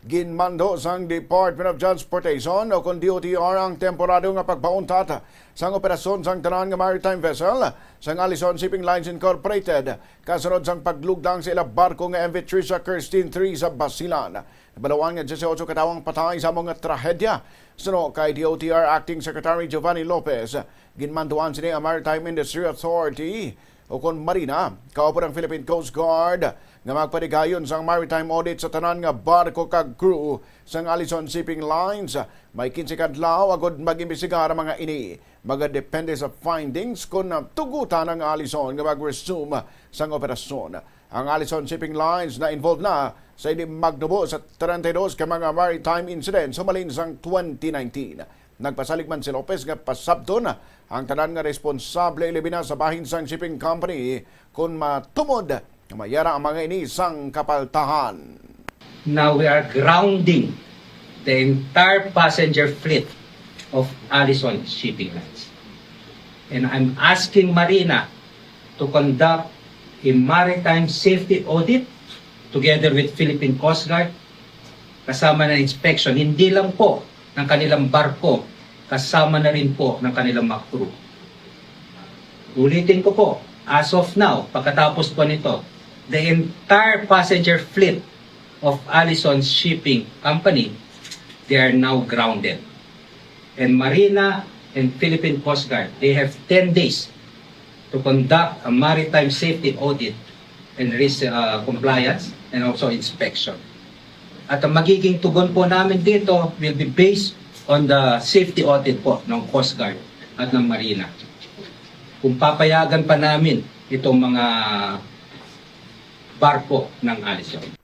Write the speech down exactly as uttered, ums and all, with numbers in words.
Ginmando sang Department of Transportation o kon D O T R ang temporado nga pagpauntat sang operasyon sang tanan nga maritime vessel sang Allison Shipping Lines Incorporated, kasunod sang paglugdang sa ila barko nga M V Trisha Christine three sa Basilan. Nabaluan nga dieciocho ka tawo ang patay sa amo nga trahedya. Suno kay D O T R Acting Secretary Giovanni Lopez, ginmanduan sini ang Maritime Industry Authority o kon Marina, kaupod ang Philippine Coast Guard, nga magpatigayon sang maritime audit sa tanan nga barko kag crew sang Allison Shipping Lines. May quince ka adlaw agud mag-imbestigar ang mga ini. Magadepende sa findings kon tugutan ang Allison nga mag-resume sang operasyon. Ang Allison Shipping Lines na involved na sa ini magnubo sa treinta y dos ka mga maritime incidents humalin sang twenty nineteen. Nagpasalig man si Lopez nga pasabton ang tanan nga responsable, ilabi na sa bahin sang shipping company, kon matumod nga mayara ang mga ini sang kapaltahan. Now we are grounding the entire passenger fleet of Allison Shipping Lines. And I'm asking Marina to conduct a maritime safety audit together with Philippine Coast Guard, kasama ng inspection, hindi lang po ng kanilang barko, kasama na rin po ng kanilang mga crew. Ulitin ko po, as of now, pagkatapos po nito, the entire passenger fleet of Allison Shipping Company, they are now grounded. And Marina and Philippine Coast Guard, they have ten days to conduct a maritime safety audit and risk uh, compliance and also inspection. At ang magiging tugon po namin dito will be based on the safety audit po ng Coast Guard at ng Marina. Kung papayagan pa namin itong mga barko ng Allison.